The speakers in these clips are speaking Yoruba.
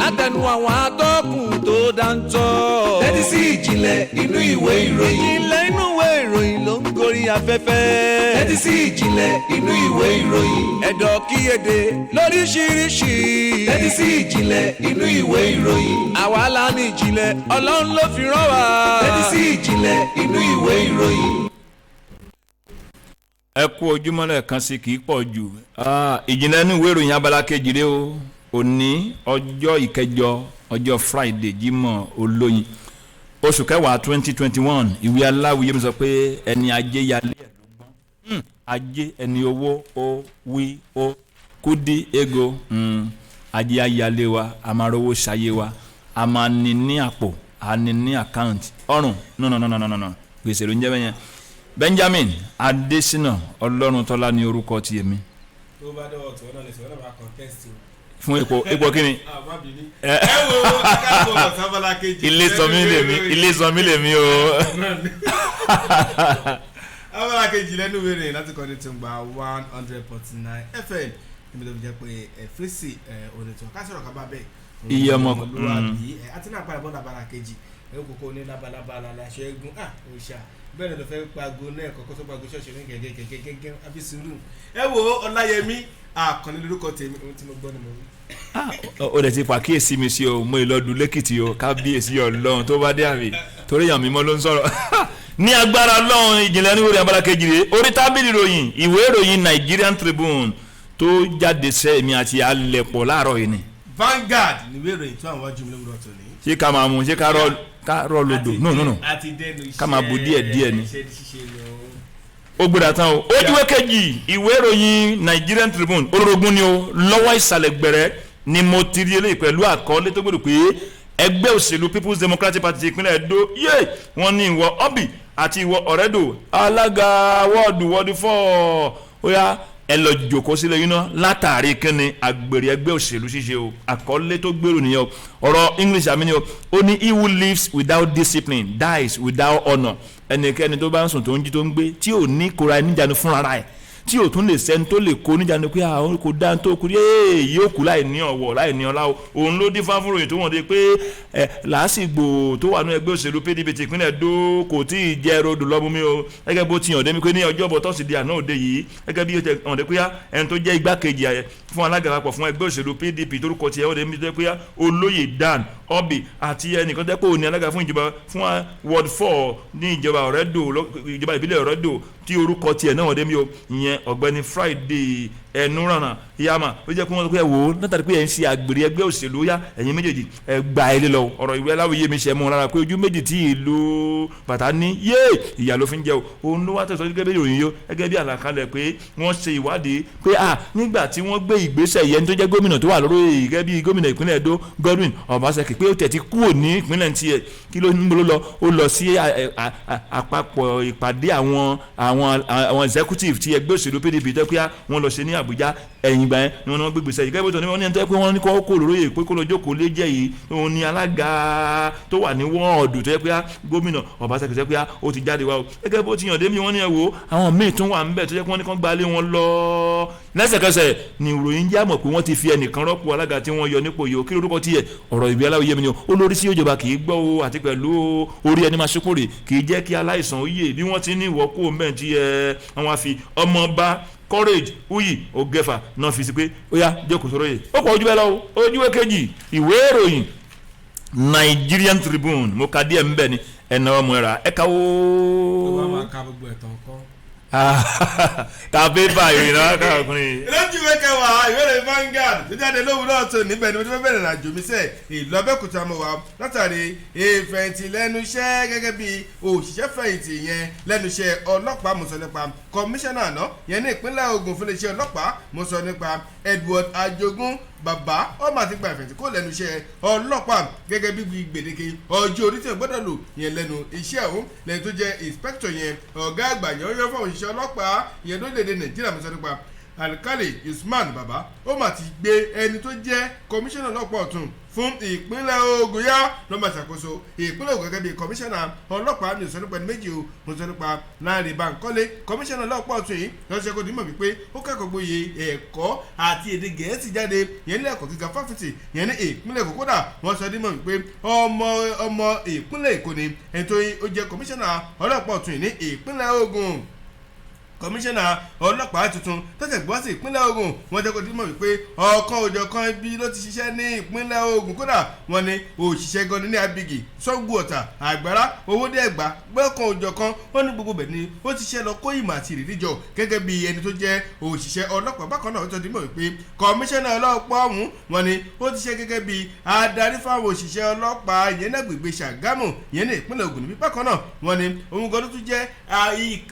Látẹnu àwọn atọ́kùn tó dáńtọ́. Tẹ́tí sí ìjìnlẹ̀ inú ìwé ìròyìn. Ìjìnlẹ̀ inú ìwé ìròyìn ló ń gorí afẹ́fẹ́. Tẹ́tí sí ìjìnlẹ̀ inú ìwé ìròyìn. Ẹ̀dọ̀ kíyèdè lóríṣiríṣi. Tẹ́tí sí ìjìnlẹ̀ inú ìwé ìròyìn. Àwa la ní ìjìnlẹ̀, Ọlọ́run ló fi rán wa. Tẹ́tí sí ìjìnlẹ̀ inú ìwé ìròyìn. Ẹ kú ojúmọ́ lẹ́ẹ̀kan sí, kì í pọ̀ jù. Ìjìnlẹ̀ inú ìwé ìròyìn abala kejì rèé o. Òní ọjọ́ ìkẹjọ, ọjọ́ Friday, Jímọ̀ olóyin, oṣù kẹwàá, 2021. Ìwé aláwìyé mi sọ pé ẹni ajé yalé ẹ̀ ló gbọ́n. Ajé ẹni owó ó wí ó kúdí ego. Ajé ayálé wa, a máa rówó ṣayé wa, a máa ní ní àpò, a ní ní account ọrùn. No, no, no, no, no, no, gbèsè ló ń jẹ́ bẹ́yẹn. Benjamin Adesina Ọlọ́runtọ́lá ní orúkọ ti èmi. Tó bá dọ̀wọ́ tí wọ́n náà lè sọ, wọ́n náà máa contest o. Fún ipò kíni? Ah, má bínú. Ẹ wo akáàbọ̀ sábàlá kejì. Ilé sọmí lèmi, ilé sọmí lèmi o. Abala kejì lẹ́nu ìwé rẹ̀ láti kọ́ni tó ń gba 100.9 FM níbi tó fi jẹ́ pé ẹ fèsì ẹ onítọ̀ ká sọ̀rọ̀ ká bá bẹ́ẹ̀. Iye ọmọ- Ọmọlúwàbí ẹ àti náà padà bọ́ labala kejì ẹ kókó ní labalábá la aṣọ eégún ah òòṣà bẹ́ẹ̀ ló fẹ́ pago náà kọ́kọ́ tó pago ṣọ́ọ̀ṣì ní gẹ́gẹ́ gẹ́gẹ́ gẹ́gẹ́ àfi sùúrù. Ẹ wo Ọláyẹmí Àkànní lórúkọ tèmi, ohun tí mo gbọ́ ni mo wí. Ah, ó dẹ̀ ti pàkíyèsí mi sí o, mo ìlọ́dún lẹ́kìtì o. Kábíyèsí Ọlọ́run tó bá dé àmì torí èèyàn mímọ́ ló ń sọ̀rọ̀ ní agbára Ọlọ́run. Ìjìnlẹ̀ ní orí abala kejì rèé. Orí tábìlì ìròyìn, ìwé ìròyìn Nigerian Tribune tó jáde sẹ́ èmi àti alẹ̀pọ̀ láàárọ̀ yìí ni. Vanguard ni ìwé ìròyìn tó àwọn wájú mi lówùrọ̀ tòní. Ṣé ká máa mú, ṣé ká rọ́ lodò? No, no, no. Àti dẹnu iṣẹ́. Ká máa bu díẹ̀ díẹ̀ ni. Iṣẹ́ ṣíṣe lọ. Ó gbéra tán o. Ojúwé kejì ìwé ìròyìn Nigerian Tribune, olórogún ni o, lọ́wọ́ ìsàlẹ̀ gbẹ̀rẹ̀ ni mo ti rí eléyìí pẹ̀lú àkọlé tó gbèrò pé ẹgbẹ́ òṣèlú People's Democratic Party ti ìpínlẹ̀ Edo yé wọ́n ní ìwọ Obi àti ìwọ Ọ̀rẹ́dò, alága wọ́ọ̀dù wọ́ọ̀dù fọ́, ó yá, ẹ lọ jòkó sílẹ̀ yín náà látàrí kínni àgbèrè ẹgbẹ́ òṣèlú ṣíṣe o. Àkọlé tó gbèrò nìyẹn o. Ọ̀rọ̀ English àmì ni o. Ó ní, "He who lives without discipline dies without honour." Ẹnikẹ́ni tó bá ń sùn, tó ń jí, tó ń gbé, tí ò ní kóra ẹni níjànú fúnra ẹ̀, tí ò tún lè sẹ́ni tó lè kó níjànú pé àwọn kò dá tó kú yéé, yóò kú láì ní ọ̀wọ̀, láì ní ọlá o. Òun ló dín fáfúròyìn tó wọ́n de pé ẹ làásìgbò tó wà ní ẹgbẹ́ òṣèlú PDP ti ìpínlẹ̀ Èdó kò tí ì jẹ́ rodò lọ́mú mi o. Gẹ́gẹ́ bó ti hàn dé mi pé ní ọjọ́bọ̀ tọ́sídẹ̀ẹ́ àná òde yìí, gẹ́gẹ́ bí ó ti hàn dé pé ẹni tó jẹ́ igbákejì ẹ̀ fún alága àpapọ̀ fún ẹgbẹ́ òṣèlú PDP, torúkọ tiẹ̀ ó dé mi tó pé olóyè Dan Obi àti ẹnìkan tẹ́ pé òní alága fún ìjọba fún ward 4 ní ìjọba Ọ̀rẹ́dò, ìjọba ìbílẹ̀ Ọ̀rẹ́dò, tí orúkọ tiẹ̀ náà dé mi o, ìyẹn ọ̀gbẹ́ni Friday Ẹnurànà Yama, ó jẹ́ pé wọ́n sọ pé ẹ wò ó látàrí pé ẹ̀ ń ṣe àgbèrè ẹgbẹ́ òṣèlú, yá, ẹ̀yin méjèèjì ẹ gba ẹ lé lọ. Ọ̀rọ̀ ìwé aláwòye mi ṣe mú un lára pé ojú méjì tí ìlú bàtà ní yé ìyà ló fi ń jẹ o. Òun ló wá tẹ̀sán gẹ́gẹ́ bí ìròyìn yó, gẹ́gẹ́ bí àlàkalẹ̀ pé wọ́n ṣe ìwádìí pé à nígbà tí wọ́n gbé ìgbésẹ̀ yẹn, tó jẹ́ gómìnà tó wà lórí gẹ́gẹ́ bí gómìnà ìpínlẹ̀ Èdó, Godwin Obaseki, pé ó tẹ̀ ti kúrò ní ìpínlẹ̀ tiẹ̀, kí ló ń bolo lọ, ó lọ sí àpapọ̀ ìpàdé àwọn executive ti ẹgbẹ́ òṣèlú PDP tó pé wọ́n lọ ṣe ní Àbújá. Ẹ̀yìn ìgbà yẹn ni wọ́n gbé gbèsè yìí. Gẹ́gẹ́ bó tó ní wọ́n ní ẹni tó yẹ pé wọ́n ní kó kó lóróyè pé kó lọ jókòó lé jẹ́ yìí, òun ni alága tó wà ní wọ́ọ̀dù tó yẹ pé gómìnà Obaseki tó yẹ pé ó ti jáde wá o. Gẹ́gẹ́ bó ti yàn dé mi, wọ́n ní ẹ wo àwọn míì tún wà ńbẹ̀ tó yẹ pé wọ́n ní kán gbalé wọn lọ lẹ́sẹ̀kẹsẹ̀ ni. Ìròyìn jẹ́ àmọ̀ pé wọ́n ti fi ẹnìkan rọ́pò alága tí wọ́n yọ nípò yìí o. Kí lórúkọ tiẹ̀? Ọ̀rọ̀ ìwé aláwọ̀ yé mi ni o. Olórí sí ìjọba kì í gbọ́ o, àti pẹ̀lú orí ẹni máa ṣokòrè kì í jẹ́ kí aláìsàn ó yè. Bí wọ́n ti ní ìwọ́ kó mẹ́rin tí ẹ wọ́n á fi ọmọọba Courage Uyi Ogefa náà fi sí pé ó yá, jókòó sọ̀rọ̀ yìí. Ó pọ̀ ojú bẹ́ẹ̀ lọ o. Ojúwé kejì ìwé ìròyìn Nigerian Tribune, mo ka díẹ̀ ńbẹ̀ ni ẹ̀nà ọmọ ẹ̀rà ẹ̀ka Tó bá wo. máa ka gbogbo ẹ̀tàn kọ́. Ka pépà ìròyìn náà káàkiri. Lójú ìwé kẹwàá ìwé ìròyìn Vanguard tó jáde lówùúrọ̀ tó níbẹ̀ ni mo ti fẹ́ bẹ̀rẹ̀ ìrìnàjò mi sẹ́ ìlú Abẹ́òkúta. Mọ̀ wá látàrí ìfẹ̀yìntì lẹ́nu iṣẹ́ gẹ́gẹ́ bí òṣìṣẹ́ fẹ̀yìntì yẹn lẹ́nu iṣẹ́ ọlọ́pàá. Mo sọ nípa kọmíṣánná àná yẹn ní ìpínlẹ̀ Ògùn fún iléeṣẹ́ ọlọ́pàá, mo sọ nípa Edward Ajogun bàbá ọmọ àti gba ìfẹ̀yìntì kó lẹ́nu iṣẹ́ ọlọ́pàá gẹ́gẹ́ bí gbèdéke ọjọ́ orí tí o gbọ́dọ̀ lò yẹn lẹ́nu iṣẹ́ ọ̀hún, lẹ́yìn tó jẹ́ inspector yẹn, ọ̀gá àgbà yẹn fún òṣìṣẹ́ ọlọ́pàá yẹn lórílẹ̀‐èdè Nàìjíríà. Mo sọ nípa Alkali Usman Baba ó mà ti gbé ẹni tó jẹ́ kọmíṣánná ọlọ́pàá ọ̀tún fún ìpínlẹ̀ Ògùn yá ló máa ṣàkóso ìpínlẹ̀ Ògùn gẹ́gẹ́ bí kọmíṣánná ọlọ́pàá. Mi ò sọ nípa ẹni méjì o, mo sọ nípa Lanre Bankole. Kọmíṣánná ọlọ́pàá ọ̀tún yìí lọ́sẹ̀ kò ní mọ̀ wípé ó kẹ́kọ̀ọ́ gboyè ẹ̀kọ́ àti èdè Gẹ̀ẹ́sì jáde yẹn ní ẹ̀kọ́ gíga fáfitì yẹn ní ìpínlẹ̀ Èkó. Kódà wọ́n sọ dímọ̀ wípé ọmọ ọmọ ìpínlẹ̀ Èkó ni ẹni tó jẹ́ kọmíṣánná ọlọ́pàá ọ̀tún yìí ní ìpínlẹ̀ Ògùn. Kọmíṣánná ọlọ́pàá tuntun tẹ̀sẹ̀ gbọ́ sí ìpínlẹ̀ Ògùn, wọ́n jẹ́ kó di mọ̀ wípé ọ̀kan òjọ̀kan ibi ló ti ṣiṣẹ́ ní ìpínlẹ̀ Ògùn. Kódà wọ́n ní òṣìṣẹ́ gan ní Abigi, Ṣàngó Ọ̀tà, Àgbàrá, Owódé, Ẹ̀gbá, gbọ́kàn òjọ̀kan, wọ́n ní gbogbo bẹ̀ ni ó ti ṣiṣẹ́ lọ kó ìmọ̀ àti ìrírí jọ gẹ́gẹ́ bí ẹni tó jẹ́ òṣìṣẹ́ ọlọ́pàá. Bákan náà, ó ti mọ̀ wípé kọmíṣánná ọlọ́pàá ọ̀hún, wọ́n ní ó ti ṣe gẹ́gẹ́ bí adarí fáwọn òṣìṣẹ́ ọlọ́pàá ìyẹn ní agbègbè Ṣàgámù ìyẹn ní ìpínlẹ̀ Ògùn níbí. Bákan náà, wọ́n ní òun gan ló tún jẹ́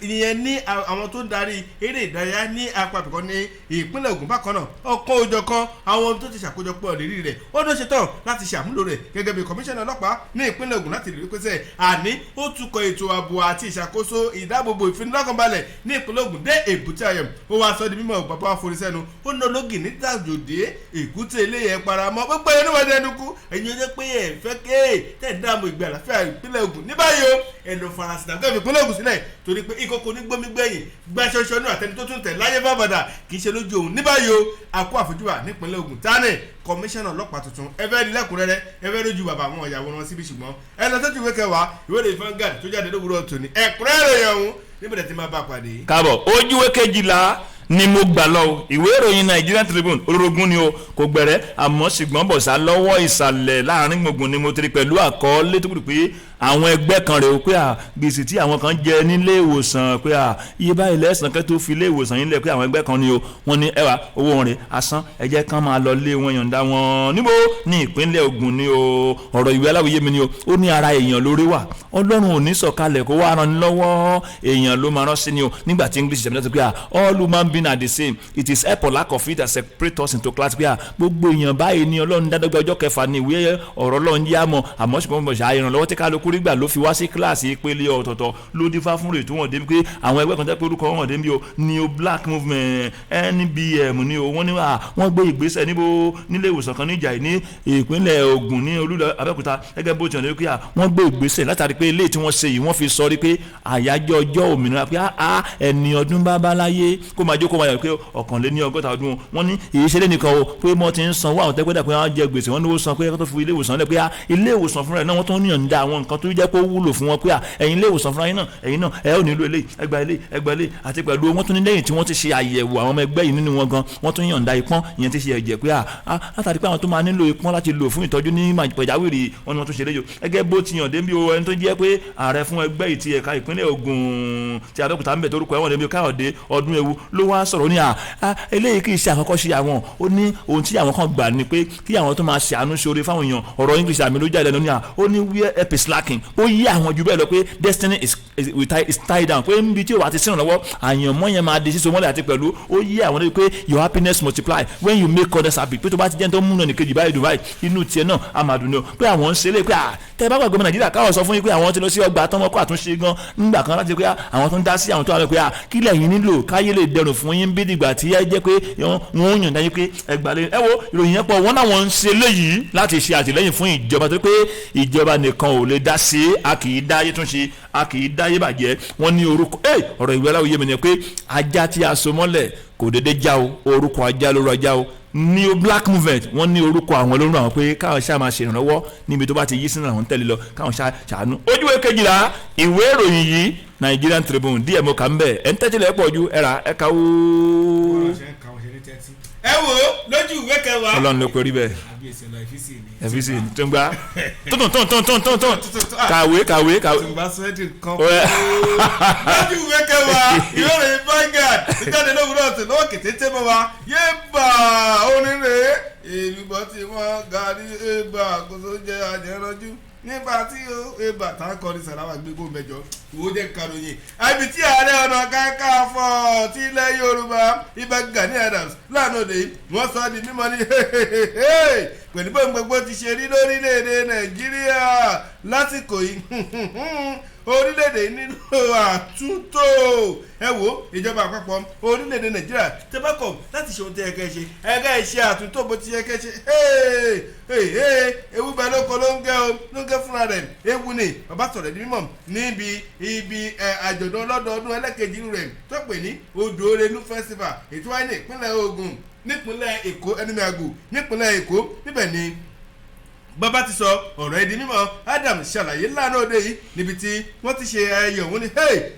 ìyẹn ní àwọn tó ń darí eré ìdárayá ní apá àbíkọ́ ní ìpínlẹ̀ Ògùn. Bákan náà, ọ̀kan òjọ̀kan àwọn tó ti ṣàkójọpọ̀ ìrírí rẹ̀, ó ló ṣetán láti ṣàmúlò rẹ̀ gẹ́gẹ́ bí kọmíṣánná ọlọ́pàá ní ìpínlẹ̀ Ògùn láti rí pèsè àní ó tukọ̀ ètò ààbò àti ìṣàkóso ìdáàbòbò ìfinilọ́kànbalẹ̀ ní ìpínlẹ̀ Ògùn dé èbúté ayọ̀. Ó wá sọ di mímọ̀, bàbá wa forí sẹ́nu, ó ná ológì ní tàjòdè èkúté ilé yẹn paramọ́ gbogbo ẹni wọ́n dẹnu kú. Ẹ̀yin ọjọ́ pé ẹ̀ fẹ́ ké tẹ̀ ń dààmú ìgbé àlàáfíà ìpínlẹ̀ Ògùn ní báyìí o, ẹ lọ farasin tàbí kẹ́ fi ìpínlẹ̀ Ògùn sílẹ̀, torí pé ìkókò ní gbómi gbẹ̀yìn gbaṣọṣọ náà àtẹni tó tún tẹ̀ láyé bàbàdà kì í ṣe lójú òun ní báyìí o. Àkó àfojúbà nípínlẹ̀ Ògùn tani kọmíṣánná ọlọ́pàá tuntun. Ẹ fẹ́ rí lẹ́kùnrẹ́rẹ́, ẹ fẹ́ lójú bàbá àwọn ìyàwó wọn síbi, ṣùgbọ́n ẹ lọ sójú ìwé kẹwàá ìwé ìròyìn Vanguard tó jáde lówùúrọ̀ tòní, ẹ̀kúnrẹ́rẹ́ ọ̀hún níbi tí máa bá a pàdé. Káàbọ̀. Ojúwé 12 ni mo gbà lọ o. Ìwé ìròyìn Nigerian Tribune, orogún ni o, kò gbẹ̀rẹ́ àmọ́ ṣùgbọ́n bọ̀sà lọ́wọ́ ìsàlẹ̀ láàrin gbùngbùn ni mo ti rí pẹ̀lú àkọọ́lé tó kúrò pé àwọn ẹgbẹ́ kan rèé o, pé à gbèsè tí àwọn kan jẹ nílé ìwòsàn, pé à iye báyìí lẹ́sàn kẹ́ tó fi ilé ìwòsàn yín lẹ̀, pé àwọn ẹgbẹ́ kan ni o, wọ́n ní ẹwà owó wọn rè asán, ẹ jẹ́ kán máa lọ lé wọn, yọ̀ǹda wọn níbo ní ìpínlẹ̀ Ògùn ni o. Ọ̀rọ̀ ìwé aláwòye mi ni o. Ó ní ara èèyàn lórí wà, Ọlọ́run ò ní sọ̀kalẹ̀ kó wá ran ni lọ́wọ́, èèyàn ló máa rán sí ni o. Nígbà tí English ṣẹ̀mí láti pé à all human beings are the same, it is help or lack of it that separate us into class, pé à gbogbo èèyàn báyìí ni Ọlọ́run dádọ́gba. Ọjọ́ kẹfà ni ìwé ọ̀rọ̀ Ọlọ́run yá mọ́, àmọ́ ṣùgbọ́n mo ṣe ìrànlọ́wọ́ tí kálukú rí gbà ló fi wá sí kíláàsì ìpele ọ̀tọ̀ọ̀tọ̀ ló dífá fún rèé tó wọ́n débi pé àwọn ẹgbẹ́ kan tẹ́ pé orúkọ wọn débi o, New Black Movement, NBM ni o. Wọ́n ní à wọ́n gbé ìgbésẹ̀ níbo nílé ìwòsàn kan níjà ní ìpínlẹ̀ Ògùn ní olú Abẹ́òkúta, gẹ́gẹ́ bó ti hàn pé à wọ́n gbé ìgbésẹ̀ látàrí pé ilé tí wọ́n ṣe yìí, wọ́n fi sọ rí pé àyájọ́ ọjọ́ òmìnira, pé à ẹni ọdún bá bá láyé kó máa jókòó máa yọ pé 61 ọdún. Wọ́n ní èyí ṣe lé nìkan o, pé wọ́n ti ń sanwó àwọn tẹ́gbẹ́dà pé wọ́n jẹ gbèsè, wọ́n ní ó san pé kó tó fi ilé ìwòsàn lẹ̀, pé ilé ìwòsàn fúnra ẹ̀ náà wọ́n tó ń yànda àwọn nǹkan tó jẹ́ kó wúlò fún wọn, pé ẹ̀yin ilé ìwòsàn fúnra yín náà, ẹ̀yin náà ẹ ò nílò eléyìí, ẹgbà eléyìí, ẹgbà eléyìí. Àti pẹ̀lú wọ́n tún ní lẹ́yìn tí wọ́n ti ṣe àyẹ̀wò àwọn ọmọ ẹgbẹ́ yìí nínú wọn gan, wọ́n tún yànda ìpọ́n ìyẹn ti ṣe ẹ̀jẹ̀, pé látàrí pé àwọn tó máa nílò ìpọ́n láti lò fún ìtọ́jú ní pàjáwìrì wọn ni wọ́n tún ṣe léyò. Gẹ́gẹ́ bó ti yàn dé bí o, ẹni tó jẹ́ pé ààrẹ fún ẹgbẹ́ yìí ti ẹ̀ka ìpínlẹ̀ Ògùn ti Abẹ́òkúta ń bẹ̀, torúkọ ẹ̀wọ̀n débi Káyọ̀dé Ọdún Ewu, ló wá sọ̀rọ̀ ní à eléyìí kì í ṣe àkọ́kọ́ ṣe àwọn. Ó ní ohun tí àwọn kan gbà ni pé kí àwọn tó máa ṣàánú ṣoore fáwọn èèyàn. Ọ̀rọ̀ English àmì ló jáde lẹ́nu ní à ó ní where help is lacking, ó yí àwọn jù bẹ́ẹ̀ lọ, pé destiny is tied down, pé níbi tí o wà ti sínú lọ́wọ́ àyànmọ́ yẹn máa di síso mọ́lẹ̀. Àti pẹ̀lú ó yí àwọn lórí pé your happiness multiply when you make others happy, pé tó bá ti jẹ́ tó múnà nìkejì báyìí dùn báyìí, inú tiẹ̀ náà á máa dùn ní o, pé àwọn ń ṣe lé pé à tẹ́ bá gbàgbé ọmọ Nàìjíríà káwọn sọ fún yín pé àwọn ti lọ sí ọgbà tọmọkọ àtúnṣe gan nígbà kan láti pé àwọn tó ń dá sí àwọn tó wà lọ, pé à kí lẹ́yìn nílò káyé lè dẹrùn fún yín bí dìgbà tí ẹ jẹ́ pé wọ́n yàn dáyé pé ẹgbàá ẹ wo ìròyìn yẹn pọ̀. Wọ́n náà wọ́n ń ṣe léyìí láti ṣe àtìlẹ́yìn fún ìjọba, tó pé ìjọba nìkan ò lè dá sí, a kì í dáyé tún ṣe, a kì í dáyé bàjẹ́. Wọ́n ní orúkọ ọ̀rọ̀ ìwé aláwòye mi ni pé ajá tí a so mọ́lẹ̀ kò déédéé já o, orúkọ ajá lóru ajá o. New Black Movement, wọ́n ní orúkọ àwọn lórúkọ àwọn, pé káwọn ṣáà máa ṣèrànlọ́wọ́ níbi tó bá ti yí sínú àwọn tẹ̀lé lọ, káwọn ṣáà ṣàánú. Ojúwe 12 ìwé ìròyìn yìí, Nigerian Tribune, díẹ̀ mo kà ń bẹ̀ ẹ̀ ń tẹ́tílẹ̀ pọ̀ ju ẹ̀rà ẹ̀ka ó. Ẹ wo lójú ìwé kẹwàá. Ọlọ́run ló perí bẹ́ẹ̀. Ẹ̀fíìsì tó ń gbá tó tó tó tó tó tó kàwé kàwé kàwé. Tùǹbà sẹ́ẹ̀dì kan lójú ìwé kẹwàá ìwé ìròyìn Vanguard ìjáde lówùúrọ̀ tó lọ́wọ́ kété tẹ́ mọ́ wa. Yé bà oníre èlùbọ́ tí wọ́n gàrí ebà kò tó jẹ́ àjẹrọ́jú nígbà tí ebà tá a kọrin sàláwà gbé kó mẹ́jọ ìwò jẹ́ karòyìn àbí tí Ààrẹ Ọ̀nà Kakanfò tilẹ̀ Yorùbá Ìbà Gani Adams lánàá òde, wọ́n sọ di mímọ́ ní pẹ̀lú bóun gbogbo ti ṣe rí lórílẹ̀‐èdè Nàìjíríà lásìkò yìí. Orílẹ̀-èdè nílò àtúntò. Ẹ wo ìjọba àpapọ̀ orílẹ̀-èdè Nàìjíríà, tẹ́ bá kọ̀ láti ṣe ohun tí ẹ kẹ́ ṣe, ẹ kẹ́ ṣe àtúntò bó ti yẹ kẹ́ ṣe. Ewu bẹ́ẹ̀ ló kọ ló ń gẹ́ o, ló ń gẹ́ fúnra rẹ̀ ewu ni. Bàbá sọ̀rọ̀ di mímọ̀ níbi ibi àjọ̀dún ọlọ́dọọdún ẹlẹ́kejì rẹ̀ tó pè ní Odò Orelu Festival, ètò wáyé ní ìpínlẹ̀ Ògùn, nípínlẹ̀ Èkó, ẹnumíàgò nípínlẹ̀ Èkó. Níbẹ̀ ni bàbá ti sọ ọ̀rọ̀ ẹ̀ di mímọ̀. Adam ṣàlàyé lánàá òde yìí níbi tí wọ́n ti ṣe ayẹyẹ òun ní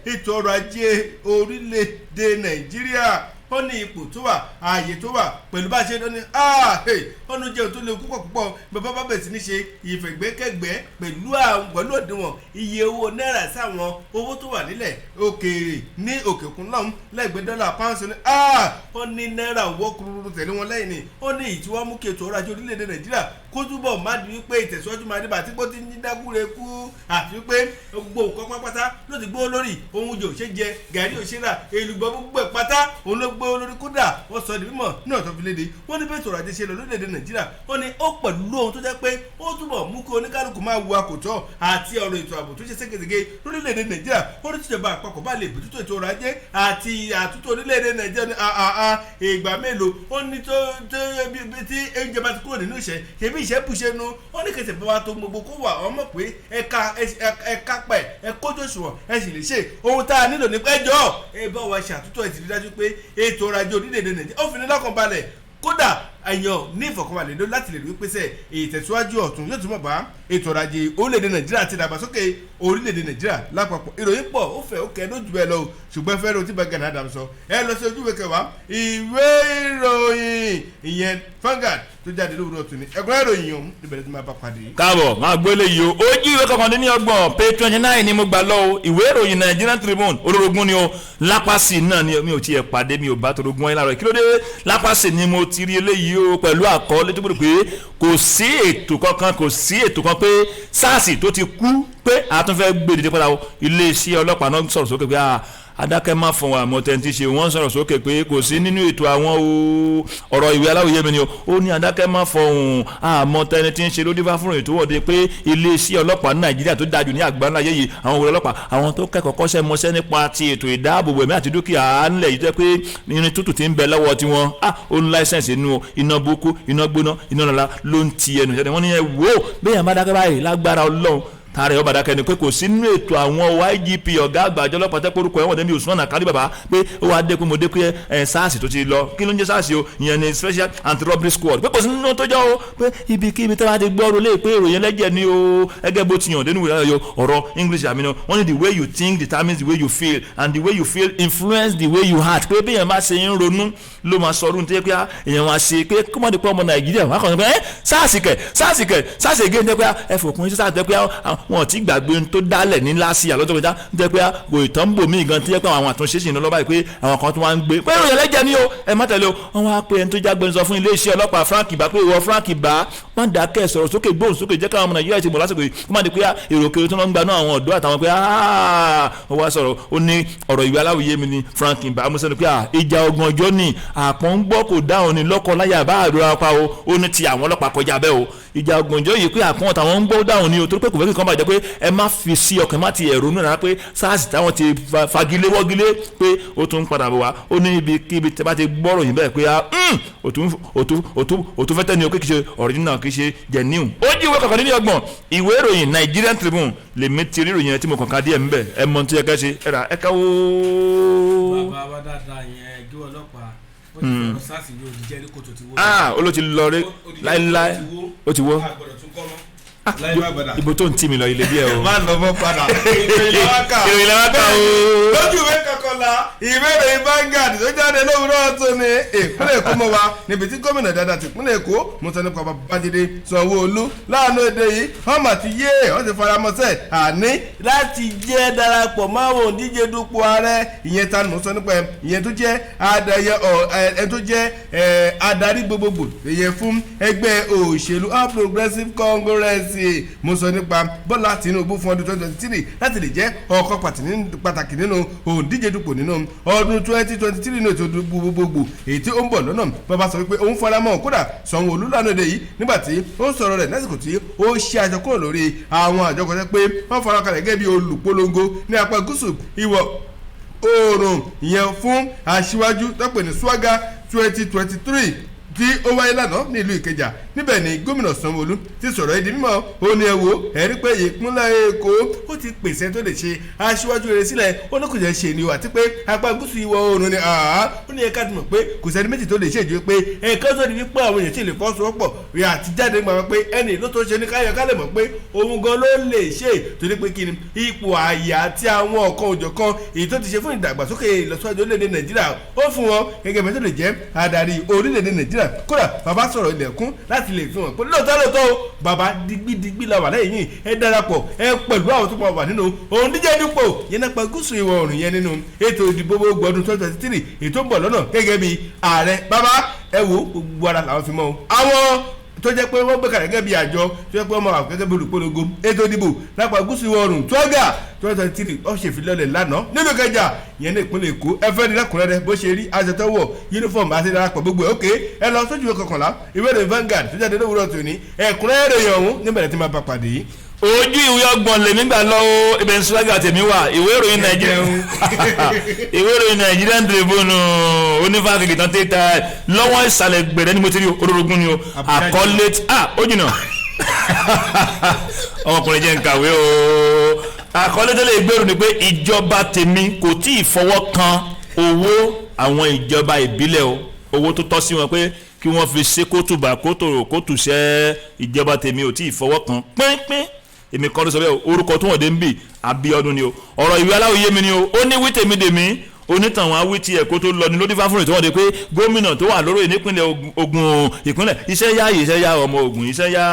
ètò ọrọ̀ ajé orílẹ̀-èdè Nàìjíríà, ó ní ipò tó wà, ààyè tó wà, pẹ̀lú bá a ṣe ní ọ̀nà jẹun tó léwu púpọ̀ púpọ̀. Bàbá bá bẹ̀rẹ̀ sí ní ṣe ìfẹ̀gbẹ́kẹ̀gbẹ́ pẹ̀lú àwọn pẹ̀lú òdiwọ̀n iye owó náírà sáwọn owó tó wà nílẹ̀ òkèèrè ní òkè òkun lọ́hùn lẹ́gbẹ̀ẹ́ dọ́là pounds ní, ó ní náírà wọ́ kúrúrú tẹ̀lé wọn lẹ́yìn ni. Ó ní èyí tí wọ́n mú kí ètò ọrọ̀ ajé orílẹ̀-èdè Nàìjíríà kó túbọ̀ má di wípé ìtẹ̀síwájú máa débà tí kò ti ní dákúre kú, àti wípé gbogbo nǹkan pátá ló ti gbówó lórí. Ohun jò ṣe jẹ, gàrí ò ṣe rà, èlùbọ́ gbogbo ẹ̀ pátá òun ló gbówó lórí. Kódà wọ́n sọ di mímọ̀ ní ọ̀tọ̀ fi léde, wọ́n ní bẹ́ẹ̀ sọ̀rọ̀ ajé ṣe lọ lórílẹ̀‐èdè Nàìjíríà, ó ní ó pẹ̀lú ohun tó jẹ́ pé ó túbọ̀ mú kí oníkálukú máa wu akòtọ́, àti ọ̀rọ̀ ètò ààbò tó ṣe ségesège lórílẹ̀‐èdè Nàìjíríà. Ó ní tíjọba àpapọ̀ bá lè bójútó ètò ọrọ̀ ajé àti àtúntò orílẹ̀‐èdè Nàìjíríà ní ìgbà mélòó, ó ní tó tí oúnjẹ bá ti kúrò nínú ìṣẹ́, ṣèbí ìṣẹ́ bùṣe nu. Ó ní kẹsẹ̀ bá wa tó gbogbo kó wà ọmọ pé ẹ̀ka ẹ̀ka pẹ̀ ẹ kójú òṣùwọ̀n, ẹ sì lè ṣe ohun tá a nílò ní pẹ́jọ́ ẹ bá wa ṣàtúntò. Ẹ sì rí dájú pé ètò ọrọ̀ ajé orílẹ̀-èdè Nàìjíríà ó fi ní lọ́kàn balẹ̀, kódà èèyàn ní ìfọ̀kànbalẹ̀ ló láti lè rí pèsè ìtẹ̀síwájú ọ̀tun yóò túnbọ̀ bá ètò ọrọ̀ ajé orílẹ̀-èdè Nàìjíríà àti ìdàgbàsókè orílẹ̀-èdè Nàìjíríà lápapọ̀. Ìròyìn pọ̀, ó fẹ́ ó kẹ́ lójú ẹ lọ o, ṣùgbọ́n fẹ́ràn ohun tí bá Gani Adams sọ, ẹ lọ sí ojúwe 10 ìwé ìròyìn ìyẹn Vanguard tó jáde lówùúrọ̀ tòní. Ẹ̀kúnrẹ́rẹ́ ìròyìn ọ̀hún níbẹ̀rẹ̀ tó máa bá pàdé. Káàbọ̀, máa gbélé yìí o. Ojú ìwé 29, page 29 ni mo gbà lọ o. Ìwé ìròyìn Nigerian Tribune, olórogún ni o. Lápàsì náà ni mi ò tiẹ̀ pàdé, mi ò bá torogún ẹ̀ láàárọ̀. Kí ló dé? Lápàsì ni mo ti rí eléyìí o, pẹ̀lú àkọọ́lẹ̀ tó gbọ́dọ̀ pé kò sí ètò kankan, kò sí ètò kan pé SARS tó ti kú pé a tún fẹ́ gbé dìde padà o. Iléeṣẹ́ ọlọ́pàá náà sọ̀rọ̀ sókè pé adákẹ́ má fún wa àmọ́ tẹ́ntì ṣe. Wọ́n sọ̀rọ̀ sókè pé kò sí nínú ètò àwọn o. Ọ̀rọ̀ ìwé aláwòye mi ni o. Ó ní adákẹ́ má fọhùn àmọ́ tẹ́ni tí ń ṣe ló dífá fún ètò ìwọ́de pé iléeṣẹ́ ọlọ́pàá ní Nàìjíríà tó dájú ní àgbáńlá ayé yìí, àwọn òwúrọ̀ ọlọ́pàá, àwọn tó kẹ́kọ̀ọ́ kọ́ṣẹ́ mọṣẹ́ nípa ti ètò ìdáàbòbò ẹ̀mí àti dúkìá ńlẹ̀ yìí, tó jẹ́ pé irin tútù ti ń bẹ lọ́wọ́ tiwọn, ó ní license inú o, iná burúkú, iná gbóná, iná lọ́la ló ń ti ẹnu jáde. Wọ́n ní ẹ wò ó, bẹ́ẹ̀ yẹn bá dákẹ́ báyìí, lágbára Ọlọ́run, tààrẹ ọba dákẹ́ ni pé kò sí nínú ètò àwọn IGP, ọ̀gá àgbà àjọ ọlọ́pàá tẹ́ porúkọ ẹ̀wọ̀n dẹ́mi Usman Akali bàbá, pé ó wàá dé pé mo dé pé ẹ̀ SARS tó ti lọ. Kí ló ń jẹ́ SARS o? Ìyẹn ni Special Anti-Robbery Squad, pé kò sí nínú tó jọ o, pé ibikíbi tó bá ti gbọ́ rolé pé ìròyìn ẹlẹ́jẹ̀ ni o. Ẹgẹ́ bó ti yàn dénú ìwé ayọ̀ ọ̀rọ̀ English àmì náà, wọ́n ní the way you think determines the way you feel and the way you feel influence the way you act, pé bí èèyàn bá ṣe ń ronú ló máa sọ ọdún tó yẹ pé èèyàn máa ṣe, pé kó má di pé ọmọ Nàìjíríà wọn á kàn sọ pé ẹ SARS kẹ, SARS kẹ, SARS again, tẹ́ pé ẹ fòpin sí SARS, tẹ́ pé wọn ò tí gbàgbé ohun tó dálẹ̀ ní láàsì àlọ́jọ́ kọjá, tẹ́ pé kò ìtàn bò mí gan, tí yẹ pé àwọn àtúnṣe sì ń lọ báyìí, pé àwọn kan tó wá ń gbé pé ìròyìn ẹlẹ́jẹ̀ ni o, ẹ má tẹ̀lé o. Wọ́n wá pé ẹni tó jágbẹ́nsọ fún iléeṣẹ́ ọlọ́pàá, Frank Ibà, pé ìwọ Frank Ibà, má dákẹ́, sọ̀rọ̀ sókè, gbóhùn sókè, jẹ́ káwọn ọmọ Nàìjíríà ti mọ̀ lásìkò yìí, kó má di pé èrò kiri tó ń gba náà àwọn ọ̀dọ́ àtàwọn pé ó wá sọ̀rọ̀. Ó ní ọ̀rọ̀ ìwé aláwìyé mi ni Frank Ibà amúsẹ́nu pé ìjà ọgbọ̀n ọjọ́ ni àpọ̀n ń gbọ́ kò dáhùn ní lọ́kọ láyà bá àdúrà pa o. Ó ní ti àwọn ọlọ́pàá kọjá bẹ́ẹ̀ o, ìjà ọgbọ̀n ọjọ́ yìí pé àpọ̀n táwọn ń gbọ́ dáhùn ní o, torí pé kò fẹ́ kí nǹkan bàjẹ́, pé ẹ má fi sí ọkàn, má ti ẹ̀rọ nínú pé SARS táwọn ti fagilé wọ́gilé pé ó tún ń padà bọ̀ wá. Ó ní ibi kíbi tẹ́ bá ti gbọ́rọ̀ yìí bẹ́ẹ̀ pé òtún fẹ́ tẹ́ni o, kì í ṣe original, kì í ṣe genuine. Ó jí ìwé 31 ìwé ìròyìn Nigerian Tribune lèmi ti rí ìròyìn yẹn tí mo kàn ká díẹ̀ ńbẹ̀. Ẹ mọ tí ẹ kẹ́ ṣe, ẹ rà ẹ ká wó. Bàbá wa dáadáa yẹn gé ọlọ́pàá, ó ti fọ̀rọ̀ SARS ní òdìjẹ́ ní kòtò ti wó. Ah, ó ló ti lọ rí láéláé, ó ti wó. A gbọ́dọ̀ tún kọ́ mọ́. Láyé má gbọ́dọ̀. Ibo tó ń tì mí lọ ilé díẹ̀ o. Má lọ mọ́ padà, ìròyìn làwọn kà. Ìròyìn làwọn kà o. Lójú ìwé 11 ìwé ìròyìn Vanguard tó jáde lówùúrọ̀ tó ní ìpínlẹ̀ Èkó mọ́ wa, níbi tí gómìnà dáadáa ti ìpínlẹ̀ Èkó mo sọ nípa Babájídé Sanwó-Olú láàánú èdè yìí, wọ́n mà ti yé, wọ́n ti faramọ́sẹ̀ àní láti jẹ́ darapọ̀ máwọn òǹdíje dupò ààrẹ. Ìyẹn ta ni mo sọ nípa ẹ̀? Ìyẹn tó jẹ́ adayẹ ọ ẹ tó jẹ́ ẹ adarí gbogbogbò ìyẹn fún ẹgbẹ́ òṣèlú All Progressives Congress. Excellency, mo sọ nípa Bọ́lá Tinubu fún ọdún 2023 láti lè jẹ́ ọkọ̀ pàtàkì nínú òǹdíje dupò nínú ọdún 2023 nínú ètò gbogbogbò èyí tí ó ń bọ̀ lọ́nà. Bàbá sọ wípé òun fara mọ́. Kódà, Sanwó-Olú lánàá òde yìí, nígbà tí ó ń sọ̀rọ̀ rẹ̀ lásìkò tí ó ṣe àjọ kúrò lórí àwọn àjọ kan pé wọ́n fara kalẹ̀ gẹ́gẹ́ bí olùpolongo ní apá gúúsù ìwọ̀ oòrùn, ìyẹn fún aṣíwájú tó pè ní Swaga 2023 tí ó wáyé lánàá ní ìlú Ìkẹjà. Níbẹ̀ ni gómìnà Sanwó-Olú ti sọ̀rọ̀ ìdí mímọ́. Ó ní, ẹ wo, ẹ rí pé ìpínlẹ̀ Èkó ó ti pèsè tó lè ṣe aṣíwájú rere sílẹ̀. Ó ní kò jẹ́ ṣe ni o, àti pé apá gúúsù ìwọ̀ oòrùn ni ó ní ẹ̀ka ti mọ̀ pé kò sẹ́ni méjì tó lè ṣe ìjọ pé ẹ̀ka tó di wípé àwọn èèyàn sì lè fọ́sowọ́pọ̀ rí àti jáde gbà pé ẹni ló tó ṣe ní káyọ̀ ká lè mọ̀ pé òun gan ló lè ṣe, torí pé kí ni ipò àyà àti àwọn ọ̀kan òjọ̀kan èyí tó ti ṣe fún ìdàgbàsókè ìlọsíwájú orílẹ̀-èdè Nàìjíríà, ó fún wọn gẹ́gẹ́ bí tó lè jẹ́ adarí orílẹ̀-èdè Nàìjíríà. Kódà, bàbá sọ̀rọ̀ ilẹ̀kùn láti lè fi hàn pé lóòótọ́ lóòótọ́ o, bàbá digbidigbi la wà lẹ́yìn yìí. Ẹ darapọ̀ ẹ pẹ̀lú àwọn tó máa wà nínú òun díje dípò yẹn nípa gúúsù ìwọ̀ oòrùn yẹn nínú ètò ìdìbò gbogbo ọdún 2023 ètò ń bọ̀ lọ́nà gẹ́gẹ́ bí ààrẹ. Bàbá, ẹ wo, gbogbo ara làwọn fi mọ́ o. Àwọn tó jẹ́ pé wọ́n gbé kalẹ̀ gẹ́gẹ́ bí àjọ tó jẹ́ pé wọ́n máa wà gẹ́gẹ́ bí olùpolongo ètò ìdìbò lápá gúúsù ìwọ̀ oòrùn tọ́gà 2023, ó ṣèfilọ́lẹ̀ lánàá nínú Ìkẹjà yẹn ní ìpínlẹ̀ Èkó. Ẹ fẹ́ ní lẹ́kùnrẹ́rẹ́ bó ṣe rí, aṣọ tó wọ̀, uniform àti darapọ̀ gbogbo ẹ̀. Ókè, ẹ lọ sójú ìwé 11 ìwé ìròyìn Vanguard tó jáde lówùúrọ̀ tòní. Ẹ̀kúnrẹ́rẹ́ ìròyìn ọ̀hún níbẹ̀rẹ̀ tí máa bá pàdé. Ojú ìwé 30 lèmi gbà lọ o, ibẹ̀ ń swaga tèmi wà. Ìwé ìròyìn Nigerian Tribune onífàkìkì tán tẹ́ta lọ́wọ́ ìsàlẹ̀ gbẹ̀rẹ́ ni mo ti rí olórogún ni o. Àkọlé, ah, ó jìnnà, ọmọkùnrin jẹ́ ń kàwé o. Àkọlé tó lè gbèrú ni pé ìjọba tèmi kò tí ì fọwọ́ kan owó àwọn ìjọba ìbílẹ̀ o, owó tó tọ́ sí wọn pé kí wọ́n fi ṣe kótùbà kótòrò kótùṣẹ́. Ìjọba tèmi ò tí ì fọwọ́ kan pínpín. Èmi kọ́ ló sọ bẹ́ẹ̀ o. Orúkọ tó wọ̀n dé ń bì, Abíọ́dún ni o. Ọ̀rọ̀ ìwé aláwòye mi ni o. Ó ní wí tèmi dèmí, onítàwọn awí tiẹ̀ kó tó lọ ní lódì fáfúnrin tó wọ́n de pé gómìnà tó wà lórí nípínlẹ̀ Ògùn, ìpínlẹ̀ iṣẹ́ yá, iṣẹ́ yá ọmọ Ògùn, iṣẹ́ yá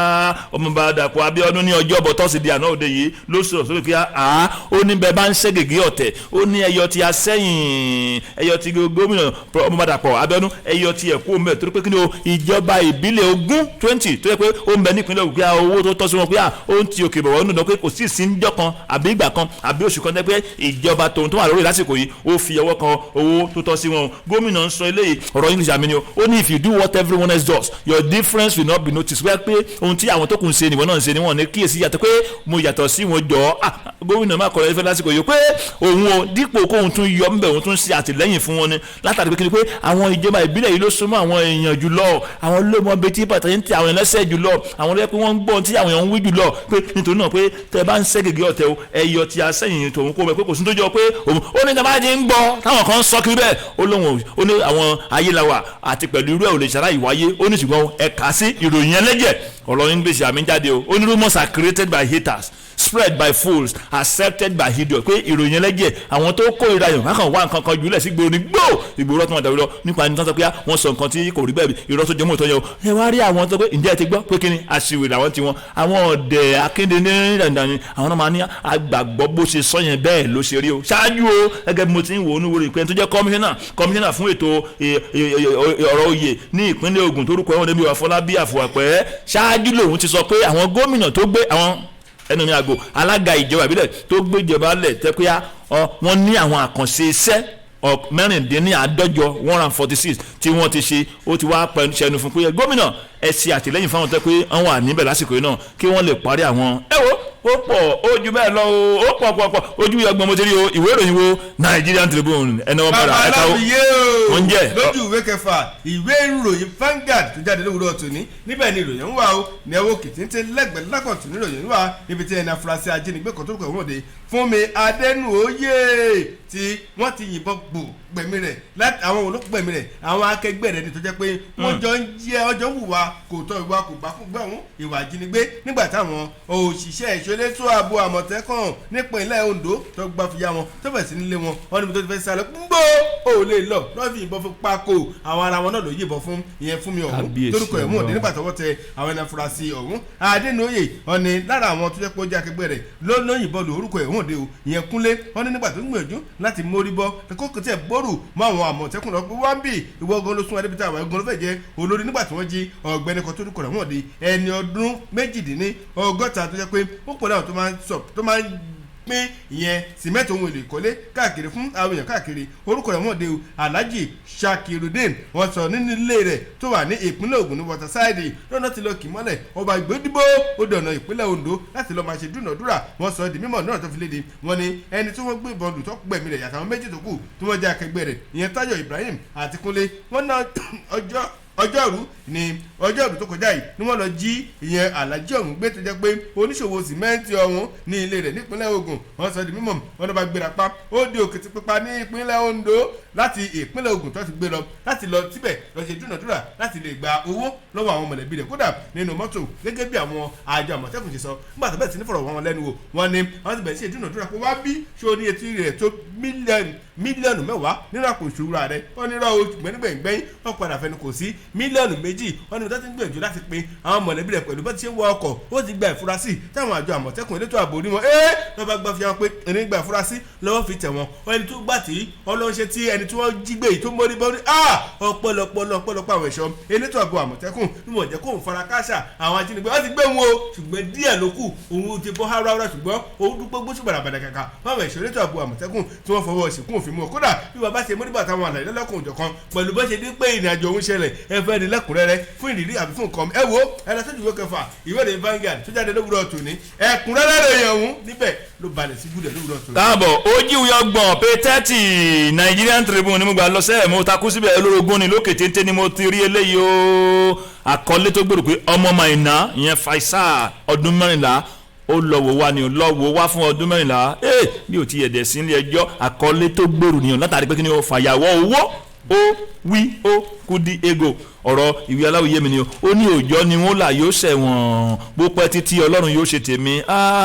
ọmọọba Dàpọ̀ Abíọ́dún, ní ọjọ́bọ̀ tọ́sídẹ̀ẹ́ àná òde yìí ló sọ̀rọ̀ sókè kí a ó ní bẹ́ẹ̀ bá ń ṣe gègé ọ̀tẹ̀. Ó ní ẹyọ ti asẹ́yìn, ẹyọ ti gómìnà ọmọọba Dàpọ̀ Abíọ́dún, ẹyọ ti ẹ̀kú mẹ́, torí pé kí ni o, ìjọba ìbílẹ̀ 20, 20 tó yẹ pé ó ń bẹ nípínlẹ̀ Ògùn, pé owó tó tọ́ sí wọn pé ó ń ti òkè bọ̀wọ́ nínú pé kò sí ìsìnjọ́ kan àbí ìgbà kan àbí oṣù kan tẹ́ pé ìjọba tòun tó wà lórí lásìkò yìí ó fi ọwọ́ kan owó tó tọ́ sí wọn. Gómìnà ń sọ eléyìí, ọ̀rọ̀ English àmì ni o. Ó ní, "If you do what everyone else does, your difference will not be noticed." Wíwá pé ohun tí àwọn tó kù ń ṣe nìwọ náà ń ṣe ni wọ́n ní kíyèsí yàtọ̀ pé mo yàtọ̀ sí wọn jọ. Ah, gómìnà má kọ̀rọ̀ ẹ̀fẹ́ lásìkò yìí pé òun o dípò kóun tún yọ ńbẹ̀, òun tún ṣe àtìlẹ́yìn fún wọn ni, látàrí pé kí ni pé àwọn ìjọba ìbílẹ̀ yìí ló súnmọ́ àwọn èèyàn jùlọ, àwọn ló mọ betí bàtà ń tẹ àwọn ẹlẹ́sẹ̀ jùlọ, àwọn ló yẹ pé wọ́n ń gbọ́ tí àwọn èèyàn ń wí jùlọ, pé nítorí náà pé tẹ bá ń ṣẹ́ gègé ọ̀tẹ̀ o, ẹyọ tí a sẹ́yìn tòun kó bẹ pé kò sí tó jọ pé òun ó ní tàbá ti ń gbọ́ táwọn kan ń sọ kiri bẹ́ẹ̀. Ó lóun ó ní àwọn ayélujára àti pẹ̀lú irú ẹ̀ ò lè ṣàlàyé wáyé. Ó ní ṣùgbọ́n ẹ̀ka sí ìròyìn ẹlẹ́jẹ̀, ọ̀rọ̀ English àmì jáde o. Ó ní, "Rumours are created by haters, spread by fools, accepted by idiots," pé ìròyìn ẹlẹ́jẹ̀, àwọn tó kó ìra yàn kákan wá nǹkan kan jùlẹ̀ sí gbòòrò ní gbò ìgboro tó wọn dàrú lọ nípa ẹni tó ń sọ pé wọ́n sọ nǹkan tí kò rí bẹ́ẹ̀, irọ́ tó jẹmọ́ ìtọ́jú o. Ẹ wá rí àwọn tó pé, ǹjẹ́ ẹ ti gbọ́ pé kí ni, aṣiwèrè àwọn tiwọn, àwọn ọ̀dẹ̀ akéde ní dandan ni àwọn náà máa ní agbàgbọ́ bó ṣe sọ yẹn bẹ́ẹ̀ ló ṣe rí o. Ṣáájú o, gẹ́gẹ́ bí mo ti ń wò ó ní wúro ìpín tó jẹ́ kọmíṣánná fún ètò ọ̀rọ̀ oyè ní ìpínlẹ̀ Ògùn, torúkọ ẹ̀wọ̀n débi Àfọlábí Àfọwàpẹ́, ṣáájú lòun ti sọ pé àwọn gómìnà tó gbé àwọn ẹnu ní àgọ́ alága ìjọba ìbílẹ̀ tó gbé ìjọba lẹ̀ tẹ́ pé wọ́n ní àwọn àkànṣe iṣẹ́ 146, 146 tí wọ́n ti ṣe. Ó ti wá ṣẹnu fún pé gómìnà, ẹ ṣe àtìlẹ́yìn fáwọn tẹ́ pé wọ́n wà níbẹ̀ lásìkò yìí náà kí wọ́n lè parí àwọn. Ẹ wo, ó pọ̀, ó ju bẹ́ẹ̀ lọ o, ó pọ̀ pọ̀ pọ̀. Ojú 30 mo ti rí o, ìwé ìròyìn wo Nigerian Tribune ẹni wọn bára ẹ̀ka Bàbá aláwìyé o. Oúnjẹ. Lójú ìwé 6 ìwé ìròyìn Vanguard tó jáde lówùúrọ̀ tòní, níbẹ̀ ni ìròyìn ń wà o. Ní ẹwọ́ kìtìntì lẹ́gbẹ̀ẹ́ lákọ̀tún ní ìròyìn ń wà, níbi tí ẹni afurasí ajínigbé kan tó kọ̀ wọ́n de Fúnmi Adẹnuoyè tí wọ́n ti yìnbọn gbò gbẹ̀mí rẹ̀. Láti àwọn olóògbẹ̀mí rẹ̀, àwọn akẹgbẹ́ rẹ̀ ni tó jẹ́ pé wọ́n jọ ń jẹ́ ọjọ́ ń hùwà kò tọ́, ìwà kò bá kú gbẹ̀hún, ìwà ìjínigbé, nígbà táwọn òṣìṣẹ́ ìṣòlétò ààbò Àmọ̀tẹ́kùn nípìnlẹ̀ Ondo tó gbà fi ya wọn tó bẹ̀ sí nílé wọn, wọn níbi tó ti fẹ́ sálọ gbó ò lè lọ lọ́ọ́ fi ìbọn fún pákó. Àwọn ara wọn náà ló yìnbọn fún ìyẹn fún mi ọ̀hún. Kábíyèsí torúkọ ẹ̀ mú òde Ọlọ́run. nígbà tọwọ́ tẹ àwọn ẹni afurasí ọ̀hún Adénúyè, ọ̀ni lára àwọn tó jẹ́ pé ó jẹ́ akẹgbẹ́ rẹ̀ ló yìnbọn lu orúkọ ẹ̀ hàn dé o, ìyẹn Kúnlé. Wọ́n ní nígbà tó ń gbìyànjú láti mórí bọ́ kókò tí ẹ̀ bọ́. bóòrù mọ́ àwọn Àmọ̀tẹ́kùn lọ pé wọ́n ń bì ìwọ gan ló sún adébítà àwọn ẹ̀gbọ́n ló fẹ́ jẹ́ olórí nígbà tí wọ́n jí ọ̀gbẹ́ni kan tó dúkọ̀ rẹ̀ wọ́n di ẹni ọdún 68 tó jẹ́ pé ó pọ̀ láwọn tó máa ń pín ìyẹn sìmẹ́ntì ohun èlò ìkọ́lé káàkiri fún àwọn èèyàn káàkiri. Orúkọ rẹ̀ wọ́n de Alhaji Shakirudeen. Wọ́n sọ nínú ilé rẹ̀ tó wà ní ìpínlẹ̀ Ògùn ní Waterside lọ́nà tí lọ kì mọ́lẹ̀ ọba ìgbódìbò ó dọ̀nà ìpínlẹ̀ Ondo láti lọ́ọ́ máa ṣe dúnàdúrà. Wọ́n sọ di mímọ̀ náà tó fi léde wọ́n ní ẹni tí wọ́n gbé ìbọn lù tó gbẹ̀mí rẹ̀ yàtọ̀ àwọn méjì tó kù tí wọ́n jẹ́ akẹgbẹ́ rẹ̀ ìyẹn Táyọ̀ Ibrahim àti Kúnlé. Wọ́n ná ọjọ́rú ní ọjọ́rú tó kọjá yìí ni wọ́n lọ jí ìyẹn Alhaji ọ̀hún gbé tó jẹ́ pé oníṣòwò sìmẹ́ǹtì ọ̀hún ní ilé rẹ̀ nípínlẹ̀ Ògùn. Wọ́n sọ di mímọ̀ wọ́n lọ bá gbéra pa ó di Òkìtìpupa ní ìpínlẹ̀ Ondo láti ìpínlẹ̀ Ògùn tó ti gbé lọ láti lọ síbẹ̀ lọ ṣe dúnàdúrà láti lè gba owó lọ́wọ́ àwọn mọ̀lẹ́bí rẹ̀ kódà nínú mọ́tò gẹ́gẹ́ bí àwọn àjọ Àmọ̀tẹ́kùn ṣe sọ. Nígbà tó bẹ̀rẹ̀ sí ní fọ̀rọ̀ wọn lẹ́nu wò wọ́n ní wọ́n ti bẹ̀rẹ̀ sí dúnàdúrà pé wá bí ṣó ní etí rẹ̀ tó mílíọ̀nù 10 nínú àpò ìṣúra rẹ̀. Wọ́n ní rọ́ oṣù gbẹ́ngbẹ́ngbẹ́yìn wọ́n padà fẹnu kò sí mílíọ̀nù 2. Wọ́n ní wọ́n ti ń gbìyànjú láti pin àwọn mọ̀lẹ́bí rẹ̀ pẹ̀lú bó ti ṣe ń wọ ọkọ̀ ó ti gba ìfurasí táwọn àjọ Àmọ̀tẹ́kùn elétò ààbò rí wọn ẹ́ lọ́ba gba fi hàn pé ẹni gba ìfurasí lọ́wọ́ fi tẹ̀ wọ́n. Ẹni tó gbà tí ọlọ́run ṣe tí ẹni tí wọ́n jí gbé yìí tó mórí bọ́rí ọ̀pọ̀lọpọ̀ àwọn ẹ̀ṣọ́ elétò ààbò Àmọ̀tẹ́kùn ni wọ́n jẹ́ kó ń fara káṣà àwọn ajínigbé. Wọ́n ti gbé wọn o ṣùgbọ́n díẹ̀ ló kù òun ti bọ́ háráhárá ṣùgbọ́n òun dúpẹ́ gbóṣù bàràbàrà kàkà fáwọn ẹ̀ṣọ́ elétò ààbò Àmọ̀tẹ́kùn tí wọ́n fọwọ́ ṣìkún òfin mú. Kódà bí bàbá ṣe mórí bàtà àwọn àlàyé lọ́lọ́kùn òjọ̀kan pẹ̀lú bó ṣe dé pé ìrìnàjò òun ṣẹlẹ̀ ẹ fẹ́ ní lẹ́kùnrẹ́rẹ́ fún ìrírí àbí fún nǹkan ẹ wo ẹ lọ sójú ìwé kẹfà ìwé ìròyìn Vanguard tó jáde lówùrọ̀ tòní ẹ̀kúnrẹ́rẹ́ ròyìn ọ̀hún níbẹ̀ ló balẹ̀ sí gúdẹ̀ lówùrọ̀ tòní. Káàbọ̀ ojú ìwé 30 pé 30 Nigerian Tribune ni mo gbà lọ sẹ́ẹ̀ mo takú síbẹ̀ olórogún ni lókè téńté ni mo ti rí eléyìí o. Àkọlé tó gbèrò pé ọmọ Maina ìyẹn Faisal ọdún 14 ó lọ wò wá ni ó lọ wò wá fún ọdún 14 bí ò ti yẹ̀dẹ̀ sí ilé ẹjọ́. Àkọlé tó gbèrò nìyẹn látàrí pé kí ni ó fàyàwọ́ owó ó wí ó kú di ego ọ̀rọ̀ ìwé aláwìyé mi ni o. Ó ní òòjọ́ ni wọ́n là yóò ṣẹ̀wọ̀n bó pẹ́ títí Ọlọ́run yóò ṣe tèmi.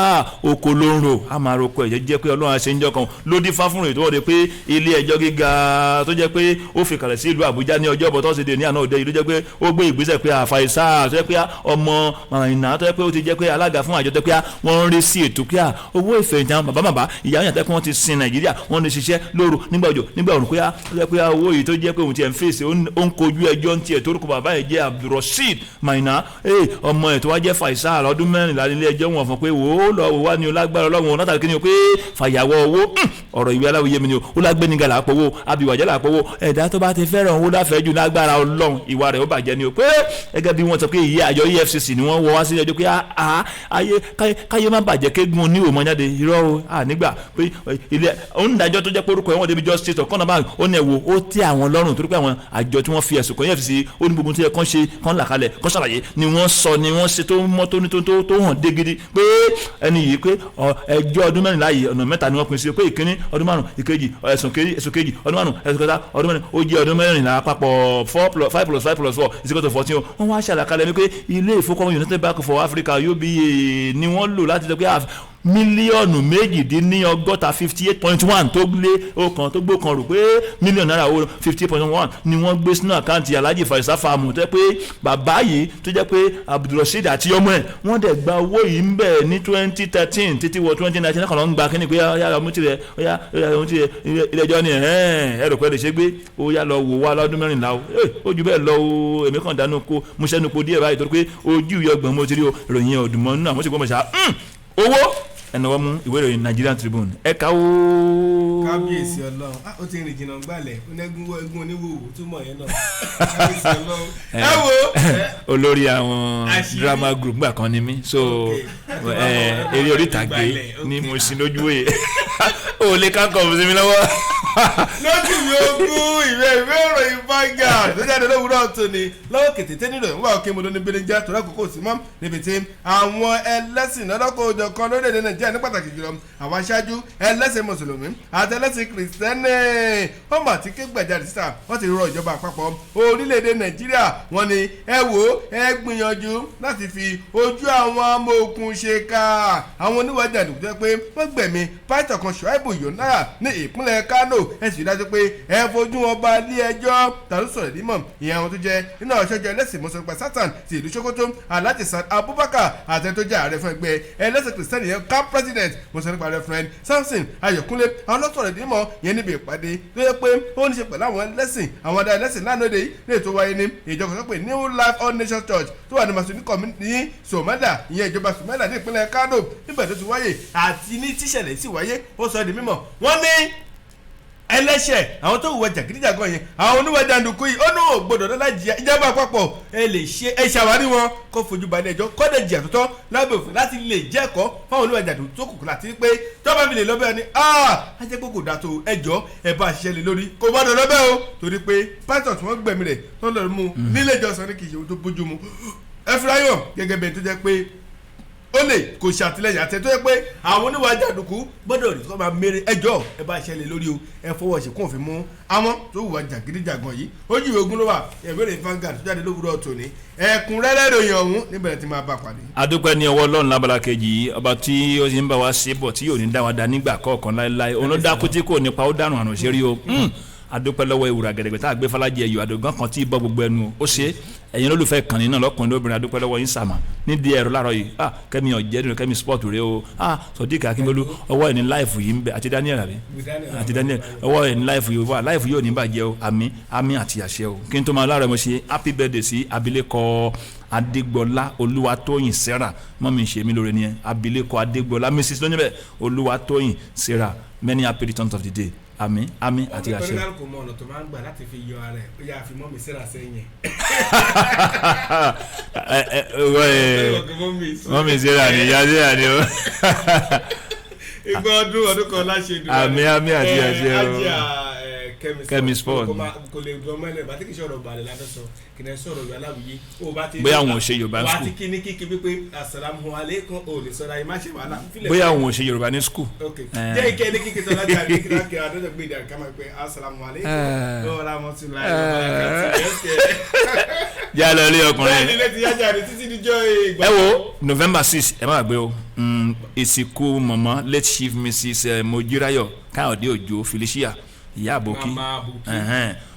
Oko ló ń rò á máa roko ẹ̀jẹ̀ jẹ́ pé Ọlọ́run á ṣe ń jọ́ kan ló dín fáfúnrò tó wọ́n de pé ilé ẹjọ́ gíga tó jẹ́ pé ó fi kalẹ̀ sí ìlú Àbújá ní ọjọ́ ọ̀bọ̀ tọ́sídẹ̀ẹ́ ní àná òde yìí ló jẹ́ pé ó gbé ìgbésẹ̀ pé àfàìsà tó jẹ́ pé ọmọ ìná tó jẹ́ pé ó ti jẹ́ pé alága fún àjọ tó jẹ́ pé wọ́n ń rí sí ètò pé owó ìfẹ̀yìntì àwọn bàbá bàbá ìyá yàtọ̀ pé wọ́n ti sin Nàìjíríà wọ́n ní ṣiṣẹ́ lóru nígbà òjò nígbà òrùn pé ó jẹ́ pé owó yìí tó jẹ́ pé òun ti ẹ̀ ń fèsì ó ń kojú ẹjọ́ ń tiẹ̀ torúkọ bàbá yìí jẹ́ Abdulrasheed Maina ọmọ ẹ̀ tó wá jẹ́ Faisal ọdún 14 nílé ẹjọ́ wọn fún pé wò ó lọ wò wá ní olágbára Ọlọ́run látàrí kí ni o pé fàyàwọ́ owó. Ọ̀rọ̀ ìwé aláwìyé mi ni o ó lágbéniga là á pọ̀wó abiwàjẹ́ là á pọ̀wó ẹ̀dá tó bá ti fẹ́ràn owó láfẹ́ jù lágbára Ọlọ́run ìwà rẹ̀ ó bàjẹ́ ni o pé gẹ́gẹ́ bí wọ́n sọ pé ìyá àjọ EFCC ni wọ́n wọ wá sí ẹjọ́ pé káyé má bàjẹ́ kégun ní òmò jáde irọ́ o nígbà pé ilé onídàájọ́ tó jẹ́ pé orúkọ ẹ̀ wọ́n débi justice ọ̀kan náà báyìí ó ní ẹ̀wò ó tẹ́ àwọn lọ́rùn torí pé àwọn àjọ tí wọ́n fi ẹ̀sùn kan EFCC ó ní gbogbo tí ẹ kàn ṣe kàn là kalẹ̀ kàn ṣàlàyé ni wọ́n sọ ni wọ́n ṣe tó mọ́ tó ní tó hàn dé gidi pé ẹni yìí pé ẹjọ́ ọdún 14 yìí ọ̀nà mẹ́ta ni wọ́n pín sí pé ìkíní ọdún 5 ìkejì ẹ̀sùn kejì ọdún 5 ẹ̀sùn kẹta ọdún 4 ó jẹ́ ọdún 14 papọ̀ 4 + 5 + 5 + 4 is equal to 14. Wọ́n wá ṣàlàkalẹ̀ wípé ilé ìfowópamọ́ United Bank for Africa UBA ni wọ́n lò láti sọ pé mílíọ̀nù 68 58.1 tó lé ọkàn tó gbókan rò pé mílíọ̀nù náírà owó 58.1 ni wọ́n gbé sínú àkáǹtì Alhaji Faisal Famu tó jẹ́ pé bàbá yìí tó jẹ́ pé Abdulrasheed àti ọmọ ẹ̀ wọ́n dẹ̀ gba owó yìí ń bẹ̀ ní 2013 títí wọ 2019 náà kàn ló ń gba kíni pé yára mú tirẹ̀ yára mú tirẹ̀ ilé ẹjọ́ ni ẹ rò pé lè ṣe gbé ó yá lọ wò wá lọ́dún 14 o ó ju bẹ́ẹ̀ lọ o èmi kàn dánú kó mo ṣẹ́nu po díẹ̀ báyìí torí pé ojú ìyọgbọ̀n mo ti rí o ìròyìn ọ̀dùnmọ́ nínú àwọn ṣègbọ́n mọ̀ ṣá owó ẹnu wọn mú ìwé ìròyìn Nigerian Tribune ẹ̀ka ooo. Kábíyèsí Ọlọ́run ó ti rìn jìnnà gbalẹ̀ onẹ́gun egun oníwòwò túmọ̀ yẹn náà kábíyèsí Ọlọ́run. Ẹ wo. Olórí àwọn drama group gbà kan ni mí so eré orí ìtàgé ni mo sì lójú òye ó lè ká kọ̀ sí mi lọ́wọ́. Lójú mi ogún ìwé ìròyìn Vanguard tó jáde lówùúrọ̀ tòní lọ́wọ́ kété tẹ́ nílò ìwà òkè mọ́tò ní belenja tó lákòókò sí mọ́ níbi tí àwọn ẹlẹ́sìn lọ́lọ́kọ̀ òjọ̀kan lórílẹ̀‐èdè Nàìjíríà ní pàtàkì jùlọ àwọn aṣáájú ẹlẹ́sìn mùsùlùmí àti ẹlẹ́sìn kìrìsìtẹ́nì wọ́n mà ti ké gbàjarè síta wọ́n ti rọ ìjọba àpapọ̀ orílẹ̀‐èdè Nàìjíríà wọ́n ní ẹ wò ẹ gbìyànjú láti fi ojú àwọn amòòkùn ṣe ká àwọn oníwà jàǹdùkú tó pé wọ́n gbẹ̀mí pásítọ̀ kan kan Shuaibu Yonara ní ìpínlẹ̀ Kano. Ẹ sì dájú pé ẹ fojú wọn ba ilé ẹjọ́. Tàbí sọ̀rọ̀ nímọ̀ ìyẹn àwọn tó jẹ́ nínú àwọn ṣọ́jọ́ ẹlẹ́sìn mọ́sọ̀gbà Satan ti ìlú Sokoto, Alhaji Sa'ad Abubakar, àti tó jẹ́ ààrẹ fún ẹgbẹ́ ẹlẹ́sìn kìrìsìtẹ́nì yẹn camp president mọ́sọ̀gbà Reverend Samson Ayọ̀kúnlé. Àwọn lọ́sọ̀rọ̀ nímọ̀ yẹn níbi ìpàdé tó yẹ pé ó ní ṣe pẹ̀lú àwọn ẹlẹ́sìn àwọn adá ẹlẹ́sìn lánàá òde yìí lè tó wáyé ní ìjọ kan tó pè New Life All Nations Church tó wà ní Masoni ní Somada, ìyẹn ìjọba Somada ní ìpínlẹ̀ Kano. Nígbà tó ti wáyé àti ní tíṣẹ̀lẹ̀ sì wáyé, ó sọ di mímọ̀ wọ́n ní ẹlẹ́ṣẹ̀ àwọn tó hùwà jàgídíjàgan yẹn, àwọn oníwà jàǹdùkú yìí, ó ní ò gbọdọ̀ lọ́la jìyà. Ìjọba àpapọ̀ ẹ lè ṣe ẹ ṣàwárí wọn kó fojú balẹ̀ ẹjọ́ kọ́dẹ̀ jìyà tó tọ́ lábẹ́ òfin láti lè jẹ́kọ̀ọ́ fáwọn oníwà jàǹdùkú tó kù, láti pé tọ́ba mi lè lọ́bẹ̀ ni á jẹ́ pé kò dáa tó ẹjọ́ ẹ bá ṣiṣẹ́ lé lórí, kò gbọdọ̀ lọ́bẹ̀ o, torí pé pásítọ̀ tí wọ́n gbẹ̀mí rẹ̀ tó lọ́ọ́ mú nílé ìjọsìn ní kì í ṣe ohun tó bójú mu. Ẹ fura yàn gẹ́gẹ́ bẹ́ẹ̀ tó jẹ́ pé ó lè kò ṣàtìlẹ́yìn àti tó yẹ pé àwọn oníwà jàǹdùkú gbọ́dọ̀ rí kó máa mèrè ẹjọ́ ẹ bá ṣẹlẹ̀ lórí o, ẹ fọwọ́ ṣìkún òfin mú àwọn tó hùwà jàgídíjàgan yìí. Ojú ìwé ogun ló wà, ìwé Vanguard tó jáde lówùúrọ̀ tòní, ẹ̀kúnrẹ́rẹ́ ìròyìn ọ̀hún níbẹ̀rẹ̀ tí máa bá pàdé. Adúpẹ́ ní ọwọ́ Ọlọ́run lábala kejì yìí, ọba tí ó ti ń bá wa ṣe bọ̀ tí yóò ní dá wa dá nígbà kọ̀ọ̀kan láéláé, òun ló dákú tí kò nípa ó dànù àrùn ṣe rí o. Adúpẹ́ lọ́wọ́ ìwúrà gẹ̀dẹ̀gbẹ̀ tá a gbé Fọlájì ẹ̀yọ́ àdògán kan tí ì bọ́ gbogbo ẹnu ó ṣe ẹ̀yin olólùfẹ́ kànnì náà lọ́kùnrin lóbìnrin, adúpẹ́ lọ́wọ́ yín sàmà nídìí ẹ̀rọ láàárọ̀ yìí. Kẹ́mi ọ̀jẹ́ nínú Kẹ́mi sport rẹ o, Sodiq Akínbólú ọwọ́ ẹ̀ ní láìfù yìí ń bẹ, àti Daniel àbí àti Daniel ọwọ́ ẹ̀ ní láìfù yìí wà, láìfù yìí ò ní bàjẹ́ o, àmín àmín àti àṣẹ o. Kí n tó máa láàárọ̀ mo ṣe happy birthday sí abilékọ Adégbọlá Olúwatóyìn Sarah, mọ́mí ṣe mí lóore nìyẹn, abilékọ Adégbọlá Mrs lóyún Olúwatóyìn Sarah, many happy returns of the day, àmín àmín àti àṣẹ. Ọ̀tọ̀ ní kò mọ ọ̀nà tó máa ń gbà láti fi yọ ara ẹ̀, ó yà á fi mọ́ mi síra sẹ́yìn. Mọ́ mi síra ni ìyá síra ni o. Ìgbà ọdún ọdún kan láṣẹ ìdúró. Àmín àmín àti àṣẹ o. Kẹ́mi Sport kò lè dùn ọmọ ẹlẹ́bàá tí kì í sọ̀rọ̀ balẹ̀ lábẹ́ sọ kì í sọ̀rọ̀ Yorùbá aláwìyé. Bóyá àwọn ò ṣe Yorùbá ní wà á skul. ti kí ní kíkí wípé asalamu aleykum ò lè sọ̀rọ̀ ayé má ṣe wàhálà. Bóyá àwọn ò ṣe Yorùbá ní skul. Jẹ́ ike ní kíkí sọ̀rọ̀ láti àdé kíkí láti àdé gbé ìdí àkàmọ́ pé asalamu aleykum lọ́wọ́ rahmatulahi Yà lọ ilé ọkùnrin. Bẹ́ẹ̀ni lẹ́tí yájà rẹ̀ títí díjọ́ ìgbà. Ẹ wo November 6 ẹ má gbé o, ìsìnkú mọ̀mọ́ late Chief Mrs Mojirayo Káyọ̀dé Òjó Felicia ìyá àbòkí,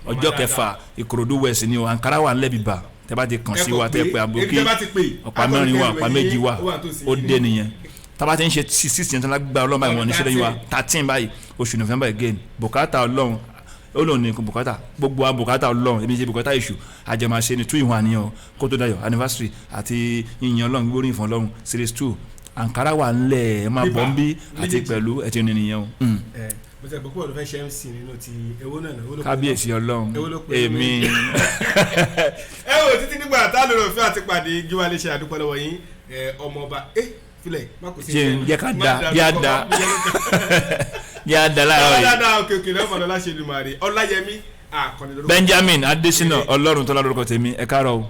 ọjọ́ kẹfà Ìkòròdú West ni o, Ankara wà lẹ́bìbà tẹ́ bá ti kàn sí wa tẹ́ pé àbòkí ọ̀pá mẹ́rin wà, ọ̀pá méjì wà, ó dé nìyẹn. Tábà ti ń ṣe 6 yẹn tó lágbára Ọlọ́run báyìí wọn ní ṣẹlẹ̀ yìí wa 13 báyìí oṣù November again, bùkátà Ọlọ́run ó lòun ní bùkátà gbogbo wa, bùkátà Ọlọ́run èmi ṣe bùkátà èṣù àjẹmàṣe ni 2 in 1 nìyẹn o, kó tó dayọ̀ anniversary àti yìnyín Ọlọ́run gbóríyìn fún Ọlọ́run series 2 Ankara wà ńlẹ̀ ẹ máa bọ̀ ń bí àti pẹ̀lú ẹ̀ ti ní nìyẹn o. Mo ti gbọ́ pé ọ̀dọ̀ fẹ́ ṣe MC nínú ti ewo náà. Kábíyèsí Ọlọ́run èmi. Ẹ wò títí nígbà tá a lè rò fún àti pàdé gíwá lè ṣe àdúpẹ́ lọ́wọ́ yín ọmọọba filẹ̀ má kò sí. Jẹ́ ká da yá da yá da láàárọ̀ yìí. Dáadáa òkè òkè lọ́mọdé ọláṣẹ́ ìlú màrí Ọláyẹmí Àkànní lórúkọ. Benjamin Adésínà Ọlọ́run tọ́lá lórúkọ tèmi, ẹ káàárọ̀ o.